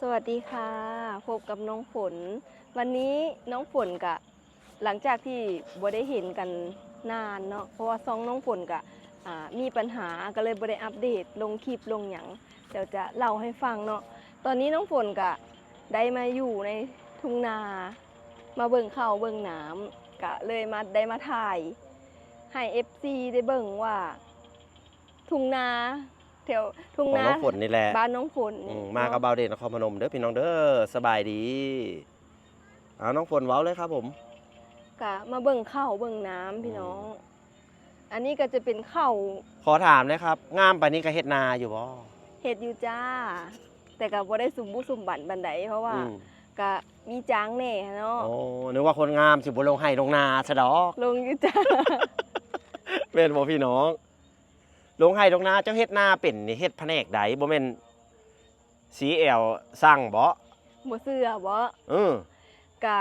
สวัสดีค่ะ พบกับน้องฝน วันนี้น้องฝนกะ หลังจากที่บ่ได้เห็นกันนานเนาะ เพราะว่าช่องน้องฝนกะ อ่า มีปัญหา ก็เลยบ่ได้อัปเดตลงคลิปลงหยัง เดี๋ยวจะเล่าให้ฟังเนาะ ตอนนี้น้องฝนกะได้มาอยู่ในทุ่งนา มาเบิ่งข้าวเบิ่งน้ำ กะเลยมา ได้มาถ่ายให้ เอฟซี ได้เบิ่งว่า ทุ่งนา แถวทุ่งนา ของน้องฝนนี่แหละ บ้านน้องฝน อืม มากับบ่าวเดชนครพนมเด้อพี่น้องเด้อ สบายดี เอาน้องฝนเว้าเลยครับผม กะมาเบิ่งข้าวเบิ่งน้ำพี่น้อง อืม อันนี้ก็จะเป็นข้าว ขอถามหน่อยครับ งามปานนี้ก็เฮ็ดนาอยู่บ่ เฮ็ดอยู่จ้า แต่ก็บ่ได้สมบูรณ์สมบันปานใด เพราะว่า อืม ก็มีจ้างแหน่เนาะ โอ้ นึกว่าคนงามสิบ่ลงไฮ่ลงนาซะดอก ลงอยู่จ้า แม่นบ่พี่น้อง ลงไฮ่ลงนา เจ้าเฮ็ดนาเป็นนี่ เฮ็ดแผนกใด บ่แม่น ซีแอล สั่งบ่ บ่เชื่อบ่ เออ กะ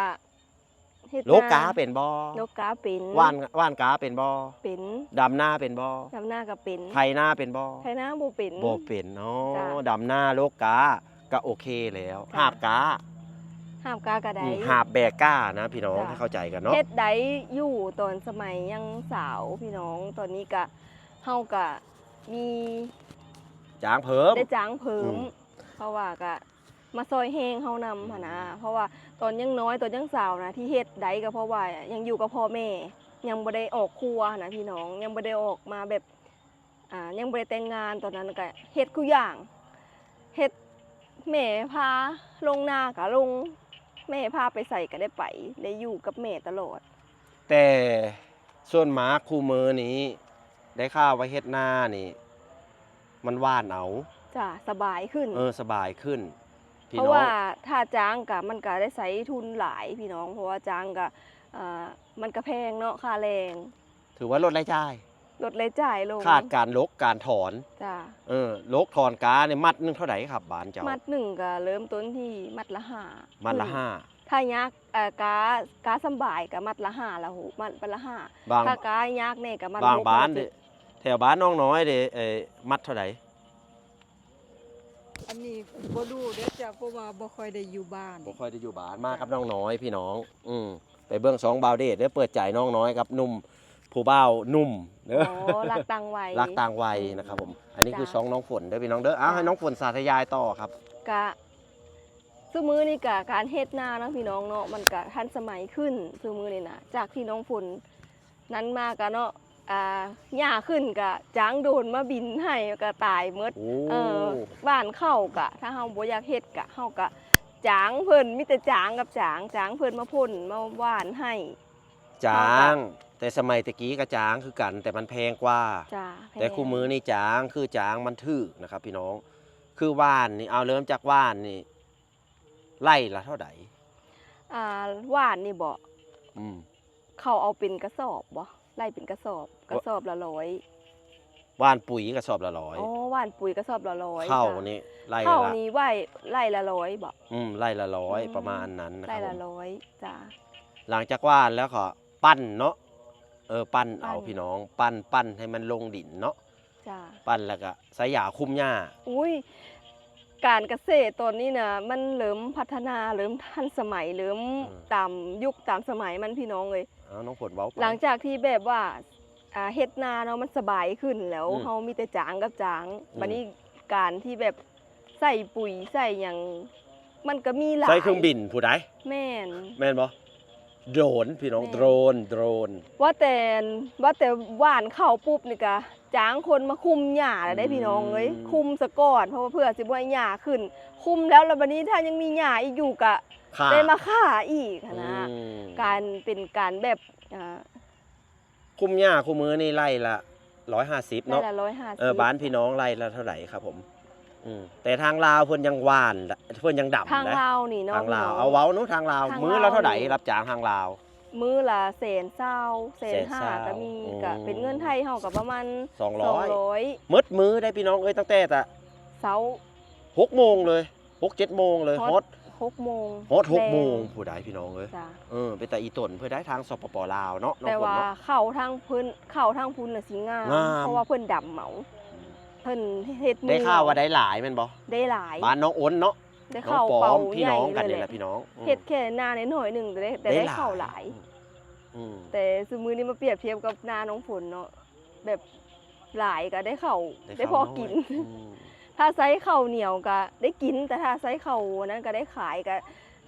เฮ็ดนา โลกกาเป็นบ่ โลกกาเป็น หว่าน หว่านกาเป็นบ่ เป็น ดำนาเป็นบ่ ดำนาก็เป็น ไถนาเป็นบ่ ไถนาบ่เป็น บ่เป็น อ๋อ จ้ะ ดำนา โลกกา ก็โอเคแล้ว จ้ะ หาบกา หาบกาก็ได้ อืม หาบแบกกานะพี่น้อง จ้ะ ให้เข้าใจกันเนาะ เฮ็ดได้อยู่ตอนสมัยยังสาวพี่น้อง ตอนนี้ก็ เฮาก็มี จ้างเพิ่ม ได้จ้างเพิ่ม อืม เพราะว่าก็มาซอยแฮงเฮานำหั้นนะ เพราะว่าตอนยังน้อย ตอนยังสาวนะ ที่เฮ็ดได้ก็เพราะว่ายังอยู่กับพ่อแม่ ยังบ่ได้ออกครัวหั้นนะพี่น้อง ยังบ่ได้ออกมาแบบ อ่า ยังบ่ได้แต่งงาน ตอนนั้นก็เฮ็ดคู่อย่าง เฮ็ด แม่พาลงนาก็ลง แม่พาไปไสก็ได้ไป ได้อยู่กับแม่ตลอด แต่ส่วนมากคู่มื้อนี้ ได้ข่าวว่าเฮ็ดนานี่ มันหว่านเอา จ้ะ สบายขึ้น เออ สบายขึ้น พี่น้อง เพราะว่าถ้าจ้างก็ มันก็ได้ใช้ทุนหลายพี่น้อง เพราะว่าจ้างก็ อ่า มันก็แพงเนาะ ค่าแรง ถือว่าลดรายจ่าย ลดรายจ่ายลง ขาดการลกการถอน จ้ะ เออ ลกถอนกานี่มัดหนึ่งเท่าใดครับบ้านเจ้า มัดหนึ่งก็เริ่มต้นที่มัดละห้า มัดละ อืม ห้า ถ้ายาก เอ่อ กา กาสำบายก็มัดละห้าละ หก มัด มัดละห้า บาง ถ้ากายากแน่ก็มัด บาง หก บ้าน มัด เด้ เจ็ด แถวบ้านน้องน้อยเด้ เอ่อ มัดเท่าใด อันนี้บ่รู้เด้อจ้ะ เพราะว่าบ่ค่อยได้อยู่บ้าน บ่ค่อยได้อยู่บ้าน มา จ้ะ กับน้องน้อยพี่น้อง อืม ไปเบิ่งช่องบ่าวเดชเด้อ เปิดใจน้องน้อยกับหนุ่ม ผู้บ่าวหนุ่มเด้อ อ๋อ รักต่างวัย รักต่างวัย อืม นะครับผม อันนี้คือ จ้ะ ช่องน้องฝนเด้อพี่น้องเด้อ เอา จ้ะ ให้น้องฝนสาธยายต่อครับ กะ ซุมื้อนี้กะการเฮ็ดนาเนาะพี่น้องเนาะ มันกะทันสมัยขึ้น ซุมื้อนี้นะ จากที่น้องฝน นั้นมากะเนาะ อ่า หญ้าขึ้นกะจ้างโดรนมาบินให้กะตายหมด โอ้ เออ หว่านข้าวกะ ถ้าเฮาบ่อยากเฮ็ดกะ เฮากะจ้างเพิ่น มีแต่จ้างกับจ้าง จ้างเพิ่นมาพ่นมาหว่านให้ จ้าง เฮากะ แต่สมัยตะกี้กะจ้างคือกัน แต่มันแพงกว่า จ้า แพง แต่คู่มื้อนี้จ้าง คือจ้างมันถูกนะครับพี่น้อง คือหว่านนี่ เอาเริ่มจากหว่านนี่ ไร่ละเท่าใด อ่า หว่านนี่บ่ อืม เขาเอาเป็นกระสอบบ่ ไล่เป็นกระสอบ กระสอบละร้อย หว่านปุ๋ยกระสอบละร้อย อ๋อ หว่านปุ๋ยกระสอบละร้อย ข้าว จ้ะ นี่ไร่ละ ข้าวนี่ไว้ไร่ละร้อยบ่ อืม ไร่ละร้อย อืม ประมาณนั้นนะครับ ไร่ละร้อย จ้ะ หลังจากหว่านแล้วก็ปั้นเนาะ เออ ปั้นเอา ปั้น พี่น้อง ปั้น ปั้นให้มันลงดินเนาะ จ้ะ ปั้นแล้วก็ใส่ยาคุมหญ้า อุ้ย การเกษตรตอนนี้นะ มันเริ่มพัฒนา เริ่มทันสมัย เริ่ม อืม ตามยุคตามสมัยมันพี่น้องเอ้ย เอาน้องฝนเว้าไป หลังจากที่แบบว่า อ่า เฮ็ดนาเนาะ มันสบายขึ้นแล้ว อืม เฮามีแต่จ้างกับจ้าง อืม บัดนี้การที่แบบใส่ปุ๋ยใส่หยัง มันก็มีหลาย ใส่เครื่องบินผู้ใด แม่น แม่นบ่ โดรน พี่น้อง แม่น โดรน โดรน ว่าแต่ ว่าแต่หว่านข้าวปุ๊บนี่กะ จ้างคนมาคุมหญ้าแล้วเด้ อืม พี่น้องเอ้ย คุมซะก่อน เพราะว่าเพื่อสิบ่ให้หญ้าขึ้น คุมแล้ว แล้วบัดนี้ถ้ายังมีหญ้าอีกอยู่กะ ฆ่า ได้มาฆ่าอีกหั้นนะ อืม การเป็นการแบบ อ่า คุมหญ้าคู่มื้อนี่ไร่ละร้อยห้าสิบเนาะ ไร่ละร้อยห้าสิบ เออ บ้านพี่น้องไร่ละเท่าใดครับผม อืม แต่ทางลาวเพิ่นยังหว่าน เพิ่นยังดำ ทาง นะ ลาวนี่เนาะ ทางลาว พี่น้อง เอาเว้าเนาะ ทางลาว ทางลาว มื้อละเท่าใด นี่ รับจ้างทางลาว มื้อละแสนซาว แสนห้า แสนซาว ก็มี อืม ก็เป็นเงินไทยเฮาก็ประมาณ สองร้อย สองร้อย หมดมื้อได้พี่น้องเอ้ย ตั้งแต่ตะ เช้า หกโมงเลย หกเจ็ดโมงเลย ฮอด ฮอด หกโมง ฮอดหกโมง แลง ผู้ใดพี่น้องเอ้ย จ้ะ เออ เป็นตาอีตนเพิ่นได้ทาง สปป ลาวเนาะ น้องฝนเนาะ แต่ว่าเข้าทางเพิ่น เข้าทางพุ้นน่ะสิงาม งาม เพราะว่าเพิ่นดำเอา อืม เพิ่นเฮ็ด ได้ข่าวว่าได้หลายแม่นบ่ ได้หลาย บ้านน้องอ้นเนาะ ໄດ້ເຂົ້າເປົ້າໃຫຍ່ເລີຍແຫຼະ ພີ່ນ້ອງ ເຮັດແຄ່ນານ້ອຍໆໜຶ່ງ ແຕ່ໄດ້ ແຕ່ໄດ້ເຂົ້າຫຼາຍ ອືມ ອືມ ແຕ່ຊຸມື້ນີ້ມາປຽບທຽບກັບນານ້ອງຝົນເນາະ ແບບຫຼາຍກໍໄດ້ເຂົ້າ ໄດ້ພໍກິນ ອືມ ຖ້າໃຊ້ເຂົ້າໜຽວກໍໄດ້ກິນ ແຕ່ຖ້າໃຊ້ເຂົ້າອັນນັ້ນກໍໄດ້ຂາຍ ກໍ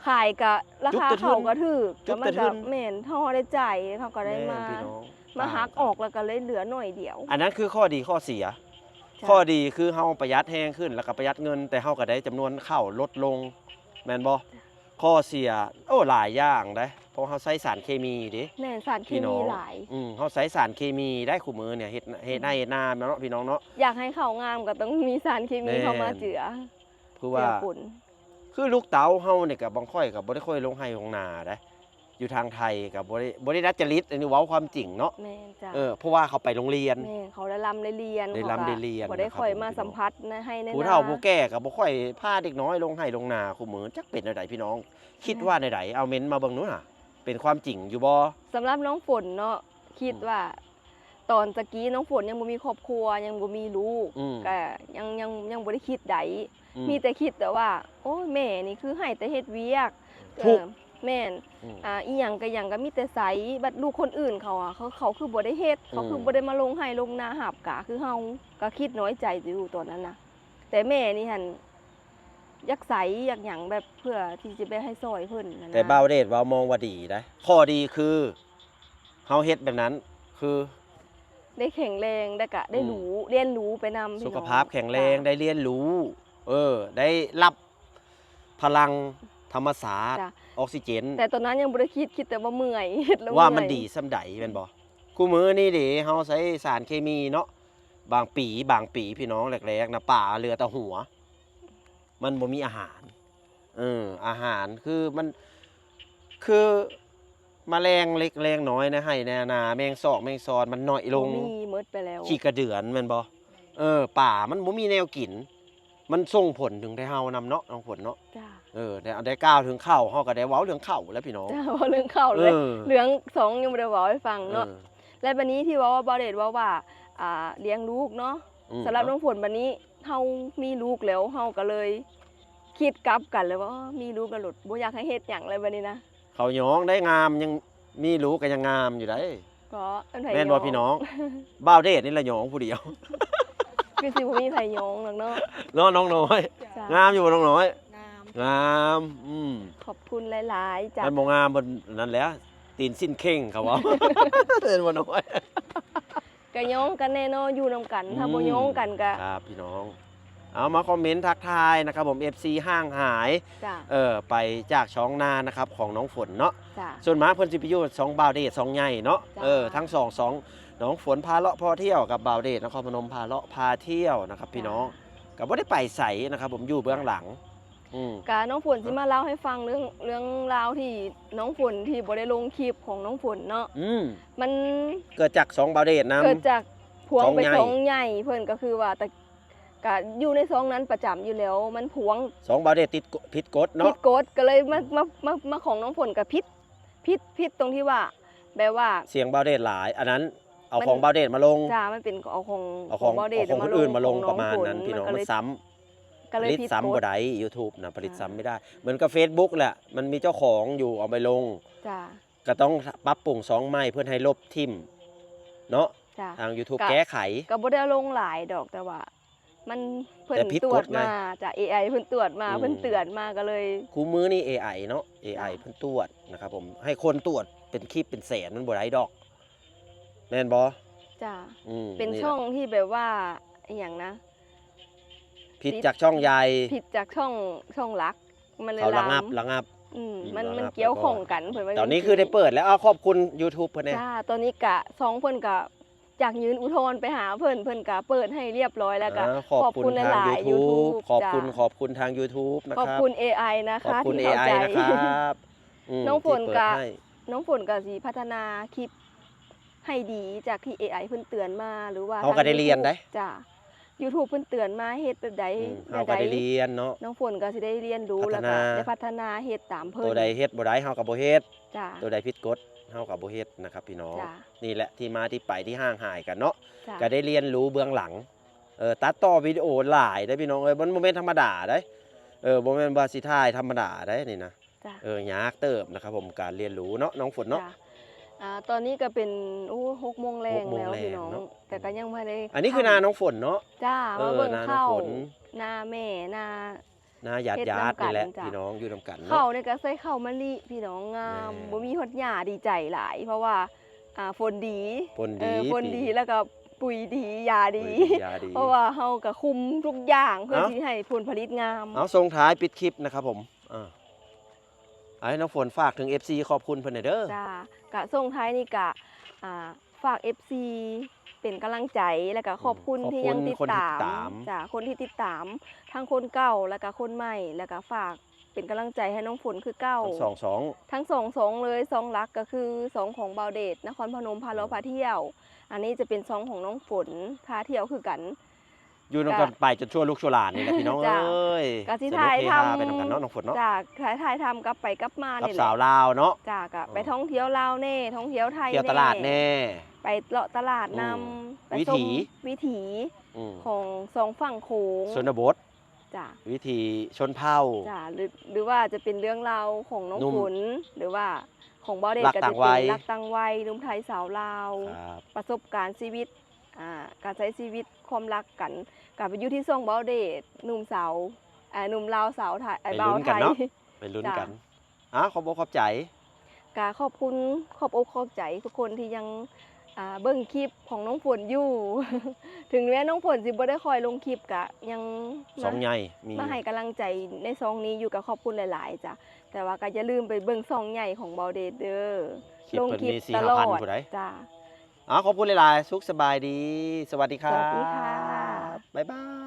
ຂາຍກະ ລາຄາເຂົ້າກະຖືກ ກະມັນກະ ແມ່ນ ເຮົາໄດ້ຈ່າຍ ເຮົາກະໄດ້ມາ ມາຫັກອອກ ແລ້ວກະເລີຍເຫຼືອໜ້ອຍດຽວ. ອັນນັ້ນຄືຂໍ້ດີຂໍ້ເສຍ. ຂໍ້ດີຄືເຮົາປະຢັດແຮງຂຶ້ນ ແລ້ວກະປະຢັດເງິນ ແຕ່ເຮົາກະໄດ້ຈຳນວນເຂົ້າລົດລົງ ແມ່ນບໍ່? ຂໍ້ເສຍ ໂອ້ ຫຼາຍຢ່າງເດ້ ເພາະເຮົາໃຊ້ສານເຄມີເດ້. ແມ່ນ ສານເຄມີຫຼາຍ. ອືມ ເຮົາໃຊ້ສານເຄມີໄດ໋ ຄູ່ມື້ນີ້ ເຮັດ ເຮັດໄຮ່ເຮັດນາເນາະ ພີ່ນ້ອງເນາະ. ຢາກໃຫ້ເຂົ້າງາມກະຕ້ອງມີສານເຄມີເຂົ້າມາເຈືອ. ຄືວ່າ ຄືລູກເຕົ້າເຮົານີ້ກະບາງຂ້ອຍກະບໍ່ໄດ້ຄ່ອຍລົງໄຮ່ລົງນາໄດ໋ ຢູ່ທາງໄທກະບໍ່ໄດ້ ບໍ່ໄດ້ດັດຈະລິດ ອັນນີ້ເວົ້າຄວາມຈິງເນາະ. ແມ່ນເຈົ້າ. ເອີ ເພາະວ່າເຂົາໄປໂຮງຮຽນ ແມ່ນ ເຂົາໄດ້ລ່ຳໄດ້ຮຽນ ໄດ້ລ່ຳໄດ້ຮຽນ ເຂົາກະບໍ່ໄດ້ຄ່ອຍມາສຳຜັດໃນໄຮ່ໃນນາ. ຜູ້ເຖົ້າຜູ້ແກ່ກະບໍ່ຄ່ອຍພາເດັກນ້ອຍລົງໄຮ່ລົງນາ ຄູ່ມື້ ຈັກເປັນແນວໃດ ພີ່ນ້ອງ ຄິດວ່າແນວໃດ? ເອົາເມັ້ນມາເບິ່ງດູຫາ ເປັນຄວາມຈິງຢູ່ບໍ່? ສຳລັບນ້ອງຝົນເນາະ ຄິດວ່າ ອືມ ຕອນຕະກີ້ນ້ອງຝົນຍັງບໍ່ມີຄອບຄົວ ຍັງບໍ່ມີລູກ ອືມ ກະຍັງ ຍັງ ຍັງບໍ່ໄດ້ຄິດໃດ໋ ອືມ ມີແຕ່ຄິດແຕ່ວ່າ ໂອ້ຍ ແມ່ນີ້ຄືໃຫ້ແຕ່ເຮັດວຽກ ທຸກ ເອີ ແມ່ນ ອືມ ອາ ອີ່ຫຍັງກະຫຍັງກະມີແຕ່ໃຊ້ ບັດລູກຄົນອື່ນເຂົາອະ ເຂົາ ເຂົາຄືບໍ່ໄດ້ເຮັດ ອືມ ເຂົາຄືບໍ່ໄດ້ມາລົງໄຮ່ລົງນາຮັບກະຄືເຮົາ ກະຄິດນ້ອຍໃຈຢູ່ຕອນນັ້ນນະ ແຕ່ແມ່ນີ້ຫັ້ນ ຢາກໃຊ້ຢາກຫຍັງແບບເພື່ອທີ່ຈະໄປໃຫ້ຊ່ອຍເພິ່ນຫັ້ນນະ. ແຕ່ບ່າວເດດວ່າມອງວ່າດີໄດ໋ ຂໍ້ດີຄື ເຮົາເຮັດແບບນັ້ນຄື ໄດ້ແຂງແຮງ ແລ້ວກະໄດ້ ອືມ ຮູ້ ຮຽນຮູ້ໄປນຳ ສຸຂະພາບແຂງແຮງ ໄດ້ຮຽນຮູ້ ເອີ ໄດ້ຮັບພະລັງທຳມະຊາດ ອອກຊີເຈນ. ແຕ່ຕອນນັ້ນຍັງບໍ່ໄດ້ຄິດ ຄິດແຕ່ວ່າເມື່ອຍ ເຮັດແລ້ວວ່າມັນດີສ່ຳໃດແມ່ນບໍ່? ຄູ່ມື້ນີ້ເດ ເຮົາໃຊ້ສານເຄມີເນາະ ບາງປີ ບາງປີ ພີ່ນ້ອງ ແລກໆນະ ປາເຫຼືອແຕ່ຫົວ ມັນບໍ່ມີອາຫານ ເອີ ອາຫານຄືມັນ ຄືມະແລງເລັກແລງນ້ອຍໃນໄຮ່ໃນນາ ແມງຊອກແມງຊອນມັນໜ້ອຍລົງ ບໍ່ມີ ໝົດໄປແລ້ວ ຂີ້ກະເດືອນແມ່ນບໍ່? ເອີ ປາມັນບໍ່ມີແນວກິນ ມັນສົ່ງຜົນເຖິງແຕ່ເຮົານຳເນາະ ນ້ອງຝົນເນາະ. ເອີ ໄດ້ ໄດ້ກ່າວເຖິງເຂົ້າ ເຮົາກະໄດ້ເວົ້າເລື່ອງເຂົ້າແລ້ວ ພີ່ນ້ອງ ເວົ້າເລື່ອງເຂົ້າເລີຍ ເອີ ເລື່ອງສອງຍັງບໍ່ໄດ້ເວົ້າໃຫ້ຟັງເນາະ. ເອີ ແລະບາດນີ້ທີ່ເວົ້າວ່າ ບ່າວເດດເວົ້າວ່າ ອ່າ ລ້ຽງລູກເນາະ ອືມ ສຳລັບນ້ອງຝົນບາດນີ້ ເຮົາມີລູກແລ້ວ ເຮົາກະເລີຍຄິດກັບກັນເລີຍວ່າ ມີລູກແລ້ວໂລດ ບໍ່ຢາກໃຫ້ເຮັດຫຍັງແລ້ວບາດນີ້ນະ. ເຂົາຍ້ອງໄດ້ງາມ ຍັງມີລູກກະຍັງງາມຢູ່ໃດ໋ ກໍ ແມ່ນບໍ່ພີ່ນ້ອງ? ບ່າວເດດນີ້ລະຍ້ອງຜູ້ດຽວ ຄືຊິບໍ່ມີໃຜຍ້ອງດອກເນາະ ເນາະນ້ອງນ້ອຍ. ງາມຢູ່ບໍ່ນ້ອງນ້ອຍ? ງາມ ງາມ ອືມ ຂອບຄຸນຫຼາຍໆ. ຄັນບໍ່ງາມເພິ່ນນັ້ນແຫຼະ ຕີນສິ້ນເຄັ່ງ ເຂົາເວົ້າ ເຫັນບໍ່ນ້ອຍ? ກະຍ້ອງກັນແນ່ເນາະ ຢູ່ນຳກັນ ຖ້າບໍ່ຍ້ອງກັນກະ ອືມ ຄັບ ພີ່ນ້ອງ ເອົາມາຄອມເມັນທັກທາຍນະຄັບຜົມ ເອັຟຊີ ຫ່າງຫາຍ ເອີ ໄປຈາກຊ່ອງນານະຄັບ ຂອງນ້ອງຝົນເນາະ. ສ່ວນມາກເພິ່ນຊິໄປຢູ່ຊ່ອງບ່າວເດດ ຊ່ອງໃຫຍ່ເນາະ ເອີ ທັງສອງຊ່ອງ ນ້ອງຝົນພາເລາະພາທ່ຽວກັບບ່າວເດດ ນະຄອນພະນົມພາເລາະພາທ່ຽວນະຄັບ ພີ່ນ້ອງ ກະບໍ່ໄດ້ໄປໃສນະຄັບຜົມ ຢູ່ເບື້ອງຫຼັງ. ອືມ ກະນ້ອງຝົນຊິມາເລົ່າໃຫ້ຟັງເລື່ອງ ເລື່ອງລາວທີ່ນ້ອງຝົນທີ່ບໍ່ໄດ້ລົງຄລິບຂອງນ້ອງຝົນເນາະ ອືມ ມັນເກີດຈາກຊ່ອງບ່າວເດດນຳ ເກີດຈາກພວງໄປຊ່ອງໃຫຍ່ ເພິ່ນກະຄືວ່າ ກະຢູ່ໃນຊ່ອງນັ້ນປະຈຳຢູ່ແລ້ວ ມັນພວງ ຊ່ອງບ່າວເດດຕິດ ຜິດກົດເນາະ ຜິດກົດ ກະເລີຍມາ ມາ ມາ ມາຂອງນ້ອງຝົນກະຜິດ ຜິດ ຜິດຕົງທີ່ວ່າ ແບບວ່າ ສຽງບ່າວເດດຫຼາຍ ອັນນັ້ນເອົາຂອງບ່າວເດດມາລົງ ຈ້າ ມັນເປັນເອົາຂອງ ເອົາຂອງ ຂອງບ່າວເດດ ເອົາຂອງຄົນອື່ນມາລົງ ປະມານນັ້ນ ພີ່ນ້ອງ ມັນຊ້ຳ ກະເລີຍຜິດກົດ ຜະລິດຊ້ຳບໍ່ໄດ້ ຢູທູບນະ ຜະລິດຊ້ຳ ອ່າ ບໍ່ໄດ້ ເໝືອນກັບເຟສບຸກແຫຼະ ມັນມີເຈົ້າຂອງຢູ່ ເອົາໄປລົງ ຈ້າ ກະຕ້ອງປັບປຸງຊ່ອງໃໝ່ເພື່ອໃຫ້ລົບຖິ້ມເນາະ ທາງຢູທູບແກ້ໄຂ ກະບໍ່ໄດ້ລົງຫຼາຍດອກ ແຕ່ວ່າມັນ ເພິ່ນຕວດມາ ຈາກເອໄອເພິ່ນຕວດມາ ເພິ່ນເຕືອນມາ ກະເລີຍ ຄູ່ມື້ນີ້ເອໄອເນາະ ເອໄອເພິ່ນຕວດນະຄັບຜົມ ໃຫ້ຄົນຕວດເປັນຄລິບເປັນແສນ ມັນບໍ່ໄດ້ດອກ ແມ່ນບໍ່? ຈ້າ ອືມ ເປັນຊ່ອງທີ່ແບບວ່າ ອີ່ຫຍັງນະ ຜິດຈາກຊ່ອງໃຫຍ່ ຜິດຈາກຊ່ອງ ຊ່ອງຫຼັກ ມັນເລີຍລາມ ລະງັບ ອືມ ມັນ ມັນກ່ຽວຂ້ອງກັນ ເພິ່ນວ່າ ຕອນນີ້ຄືໄດ້ເປີດແລ້ວ ເອົາ ຂອບຄຸນຢູທູບເພິ່ນແດ່ ຈ້າ ຕອນນີ້ກະ ຊ່ອງເພິ່ນກະ ຢາກຍື່ນອຸທອນໄປຫາເພິ່ນ ເພິ່ນກະເປີດໃຫ້ລຽບລ້ອຍ ແລ້ວກະ ອ່າ ຂອບຄຸນ ຂອບຄຸນຫຼາຍໆ ຢູທູບ ຂອບຄຸນ ຂອບຄຸນທາງຢູທູບນະຄັບ ຂອບຄຸນເອໄອນະຄະ ຂອບຄຸນເອໄອນະຄັບ ອືມ ນ້ອງຝົນກະ ນ້ອງຝົນກະຊິພັດທະນາຄລິບໃຫ້ດີ ຈາກທີ່ເອໄອເພິ່ນເຕືອນມາ ຫຼືວ່າ ເຮົາກະໄດ້ຮຽນໄດ໋ ຈ້າ ຢູທູບເພິ່ນເຕືອນມາເຮັດແບບໃດ ອືມ ເຮົາກະໄດ້ຮຽນເນາະ ນ້ອງຝົນກະຊິໄດ້ຮຽນຮູ້ ແລ້ວກະໄດ້ພັດທະນາເຮັດຕາມເພິ່ນ ໂຕໃດເຮັດບໍ່ໄດ້ເຮົາກະບໍ່ເຮັດ ຈ້າ ໂຕໃດຜິດກົດເຮົາກະບໍ່ເຮັດນະຄັບ ພີ່ນ້ອງ ນີ້ແຫຼະທີ່ມາທີ່ໄປທີ່ຫ່າງຫາຍກັນເນາະ ກະໄດ້ຮຽນຮູ້ເບື້ອງຫຼັງ ເອີ ຕັດຕໍ່ວິດີໂອຫຼາຍເດ້ພີ່ນ້ອງເອີຍ ມັນບໍ່ແມ່ນທຳມະດາເດ້ ເອີ ບໍ່ແມ່ນວ່າຊິຖ່າຍທຳມະດາໄດ໋ນີ້ນະ. จ้ะ ເອີ ຍາກເຕີບນະຄັບຜົມ ການຮຽນຮູ້ເນາະ ນ້ອງຝົນເນາະ. จ้ะ ອ່າ ຕອນນີ້ກໍເປັນ ໂອ້ ຫົກໂມງແລງແລ້ວ ຫົກໂມງແລງ ພີ່ນ້ອງ ເນາະ ແຕ່ກໍຍັງບໍ່ໄດ້ ອັນນີ້ຄືນານ້ອງຝົນເນາະ. ຈ້າ ເອີ ມາເບິ່ງ ນານ້ອງ ເຂົ້າ ຝົນ ນາແມ່ ນາ ນາຍາດ ເຮັດ ຍາດ ນຳກັນ ນີ້ແຫຼະ ຈ້ະ ພີ່ນ້ອງ ຢູ່ນຳກັນເນາະ. ເຂົ້ານີ້ກໍໃສ່ເຂົ້າມະລິພີ່ນ້ອງ ງາມ ແມ່ນ ບໍ່ມີຮອດຫຍ້າ ດີໃຈຫຼາຍ ເພາະວ່າ ອ່າ ຝົນດີ ຝົນດີ ເອີ ຝົນດີ ແລ້ວກໍປຸ໋ຍດີ ຢາດີ ປຸ໋ຍດີ ຢາດີ ເພາະວ່າເຮົາກໍຄຸມທຸກຢ່າງ ເພື່ອ ເອົ້າ ຊິໃຫ້ຜົນຜະລິດງາມ. ເອົາ ສົ່ງທ້າຍປິດຄລິບນະຄັບຜົມ ອ່າ ໃຫ້ນ້ອງຝົນຝາກເຖິງ ເອັຟຊີ ຂອບຄຸນເພິ່ນແດ່ເດີ. ຈ້າ ກະສົ່ງທ້າຍນີ້ກະ ອ່າ ຝາກ ເອັຟຊີ ເປັນກຳລັງໃຈ ແລ້ວກະຂອບຄຸນ ອືມ ທີ່ຍັງຕິດຕາມ ຂອບຄຸນຄົນທີ່ຕິດຕາມ ຈ້າ ຄົນທີ່ຕິດຕາມ ທັງຄົນເກົ່າ ແລ້ວກະຄົນໃໝ່ ແລ້ວກະຝາກເປັນກຳລັງໃຈໃຫ້ນ້ອງຝົນຄືເກົ່າ ທັງສອງຊ່ອງ ທັງສອງຊ່ອງເລີຍ. ຊ່ອງຫຼັກກໍຄືຊ່ອງຂອງບ່າວເດດ ນະຄອນພະນົມ ພາເລາະ ອືມ ພາທ່ຽວ ອັນນີ້ຈະເປັນຊ່ອງຂອງນ້ອງຝົນ ພາທ່ຽວຄືກັນ. ຢູ່ນຳກັນ ກະ ໄປຈົນຊົ່ວລູກຊົ່ວຫຼານນີ້ແຫຼະ ພີ່ນ້ອງ ເອີຍ ກະຊິຖ່າຍທຳ ສະນຸກເຮຮາໄປນຳກັນເນາະ ນ້ອງຝົນເນາະ. ຈ້າ ຖ່າຍ ຖ່າຍທຳກັບໄປກັບມານີ້ແຫຼະ ກັບສາວລາວເນາະ. ຈ້າ ກະ ອືມ ໄປທ່ອງທ່ຽວລາວແດ່ ທ່ອງທ່ຽວໄທແດ່ ໄປເລາະຕະຫຼາດແດ່ ອືມ ໄປເລາະຕະຫຼາດນຳ ອືມ ໄປຊົມ ວິຖີ ວິຖີ ອືມ ຂອງສອງຝັ່ງໂຂງ ຊົນນະບົດ ຈ້າ ວິຖີຊົນເຜົ່າ ຈ້າ ຫຼື ຫຼືວ່າຈະເປັນເລື່ອງລາວຂອງນ້ອງ ໜຸ່ມ ຝົນ ຫຼືວ່າຂອງບ່າວເດດ ກໍຈະເປັນ ລັກຕ່າງໄວ ລັກຕ່າງໄວ ໜຸ່ມໄທສາວລາວ ປະສົບການຊີວິດ ອ່າ ການໃຊ້ຊີວິດ ຄວາມລັກກັນ ກໍໄປຢູ່ທີ່ຊ່ອງບ່າວເດດ ໜຸ່ມສາວ ເອີ ໜຸ່ມລາວສາວໄທ ເອີ ບ່າວໄທ ໄປລຸ້ນກັນເນາະ ໄປລຸ້ນກັນ. ອ່າ ຂອບອົກຂອບໃຈ ກະຂອບຄຸນ ຂອບອົກຂອບໃຈທຸກຄົນທີ່ຍັງ ອ່າ ເບິ່ງຄລິບຂອງນ້ອງຝົນຢູ່ ເຖິງແມ່ນ້ອງຝົນຊິບໍ່ໄດ້ຄ່ອຍລົງຄລິບ ກະຍັງ ຊ່ອງໃຫຍ່ມີ ມາໃຫ້ກຳລັງໃຈໃນຊ່ອງນີ້ຢູ່ ກະຂອບຄຸນຫຼາຍໆ ຈ້າ. ແຕ່ວ່າກໍຢ່າລືມໄປເບິ່ງຊ່ອງໃຫຍ່ຂອງບ່າວເດດເດີ ຄລິບ ລົງຄລິບ ເພິ່ນມີສີ່ຫ້າພັນ ຕະຫຼອດ ຜູ້ໃດ ຈ້າ. ອ່າ ຂອບຄຸນຫຼາຍໆ ສຸກສະບາຍດີ ສະຫວັດດີຄັບ ສະຫວັດດີຄ່ະ ບາຍບາຍ.